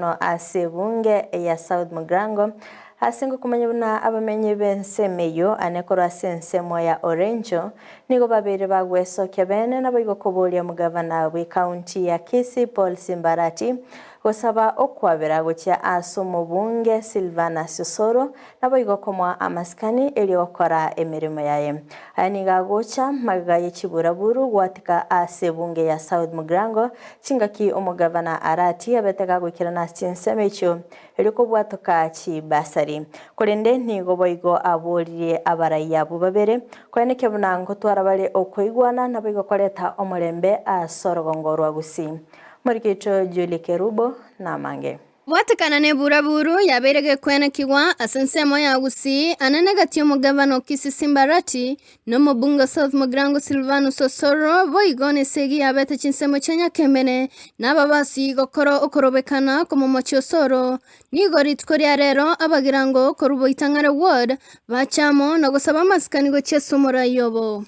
Bono ase ebunge ya South Mugirango, ase ngokomanya buna abamenyi b'ensemo eyio ane korwa ase ensemo ya Orenjo nigo babeire bagwesokia bene naboigo koboria omogavana bw'ecounty ya Kisii Paul Simbarati gosaba okwabera gochia ase omobunge Silvanus Osoro naboigo komoa amasikani erio gokora emeremo yaye. Aya nigo agocha magega ye chiburaburu gwatika ase ebunge ya South Mugirango Chingaki omogavana Arati abete gagoikerana ase chinsemo echio, erio kobwatoka chibasari. Korende nigo boigo aboririe abarai abwo babere, koenekia buna ngotwara bare okoigwana naboigo koreta omorembe ase orogongo rwa Gusii. Omoriki oito Julie Kerubo namange. Gwatekana neburaburu yabeire gekwenekigwa ase ensemo ya Gusii anene gati y'omogavana o Kisii Simba Arati na omobunge o South Mugirango Silvanus Osoro boigo nesegi yabete chinsemo chia Nyakemene na ababasi gokora okorobekana komomochia Osoro. Nigo rituko ria rero abagirango korwa Boitang'are Ward bacha amo na gosaba amasikani gochia ase omorai obo.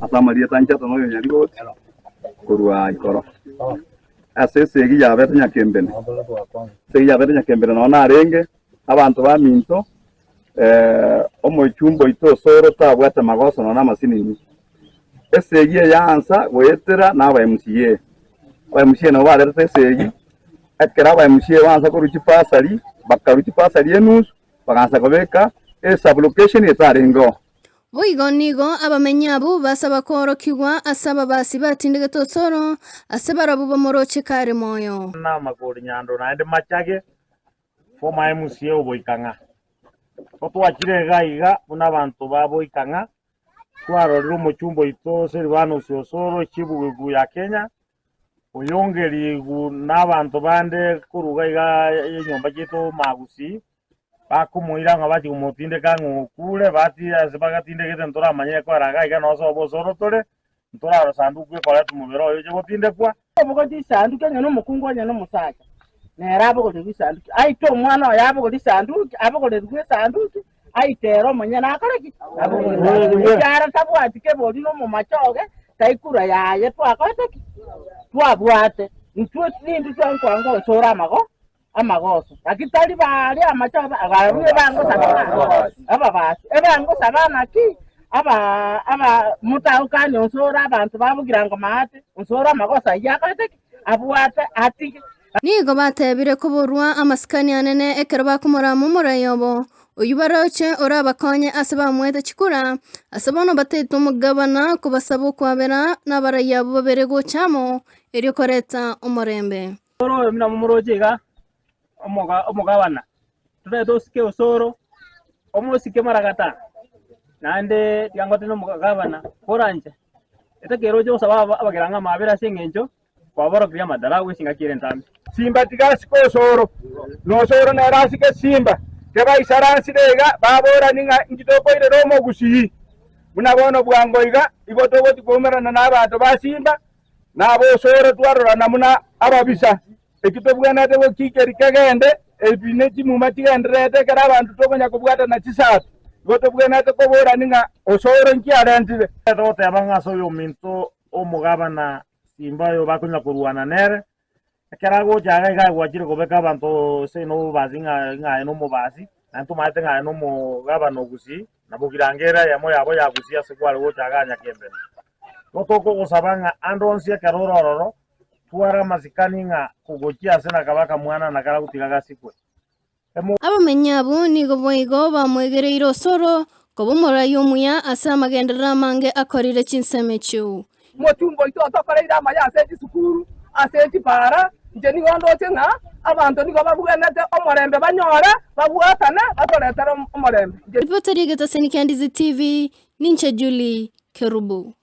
Ase amarieta anchete noyo Nyarigoti korwa igoro. Ase esegi yabete nyakembene, esegi yabete nyakembene nonya narenge abanto baminto omochumba oito osoro tabwate magoso nonya amasinini. Esegi eye yaansa goetera na aba MCA. Aba MCA nabo barerete esegi, ekero aba MCA baansa korwa chibasari, bakarwa chibasari enusu, bagaansa kobeka esublocation etarengeo. Boigo nigo abamenyi abwo basaba koorokigwa ase ababasi batindegete osoro, ase barabwo bamoroche kare moyo. Namakori nyando naende machage, former MCA o Boikang'a. Totwachire iga iga buna abanto ba Boikang'a, twarorire omochumba oito Silvanus Osoro chibugibu ya Kenya, oyongerigu nabanto bande korwa iga iga enyomba chiaito Magusii, Bakomoira ng'a bachie komotindeka ng'a okure, batiire ase bagatindegete ntoramanye ekwera iga iga nonye sobo osoro tore, ntorarora sanduku ekoretwa omobere oye oche gotindekwa. Obogorie risanduki onye nomokungu onye nomosacha, nere abogorie risanduki, aite omwana oye abogorie risanduki, abogorerigwe esanduki, aite ere omonyene akore ki? Abogorie esanduki. Ekiagera tabwati kebori na omomachoge, taikura yaye twakorete ki? Twabwate. Intwe nintwe twankwango osore amago. amagoso, naki tari baria amache abarue ebangosaba ng'a ababasi, ebangosaba naki aba aba motaukani onsi ore abanto ba bogirango maate, onsi ore amagoso ayio akorete ki? Abwate atige. Nigo batebire koborwa amasikani anene ekero bakomorama omorai obo, oyio baroche orabakonye ase bamoete chikura, ase bono bataetwe omogabana kobasaba okwabera nabarai abwo babere gocha amo, erio koreta omorembe. Osoro oyo buna momoroche iga, omoga omogabana, totagete osike osoro, omosike maragata, naende tiga ngote na omogabana koranche, etakeire oche gosaba aba abagera ng'a amabera ase eng'encho kwaborokirie amadarau ase engaki ere entambe. Simba tiga asike osoro, na osoro nere asike simba. Kebaisaransire iga, baborani ng'a inki tokoirera omogusii. Buna bono bwango iga, igo togochia koumerana nabaanto ba simba, Na abosoro twarorana buna ababisa, eki tobwenerete gokiikeria kegende, ebi ne chimuma chigendererete ekero abanto tokonya kobwatana chisato. Igo tobwenerete koborani ng'a osoro inki arentire. Togoteba ng'a ase oyominto omogabana simba oyo bakonya korwana nere, ekero agocha iga iga agwachire kobeka abanto ase obobasi ng'a ng'a aye nomobasi, naende tomaete ng'a aye nomogabana o Gusii, na bogirango ere eyemo yabo ya Gusii ase kware gocha iga Nyakembene. Igo tokogosaba ng'a ande onsi ekero ore ororo, tware amasikani ng'a kogochia ase nakaba akamwana na karagotiga gasikwe. Emo. Abamenyi abwo nigo boigo bamwegereire osoro koba omorai omuya ase amagenderero amange akorire chinsemo echio. Mochumba oito otokoreire amaya ase chisukuru, ase chipara, inche nigo ndoche ng'a abanto nigo babwenerete omorembe banyore, babwatane, batoretere omorembe. Inche Ripoti ri'egetaseni kia Ndizi TV, ninche Julie Kerubo.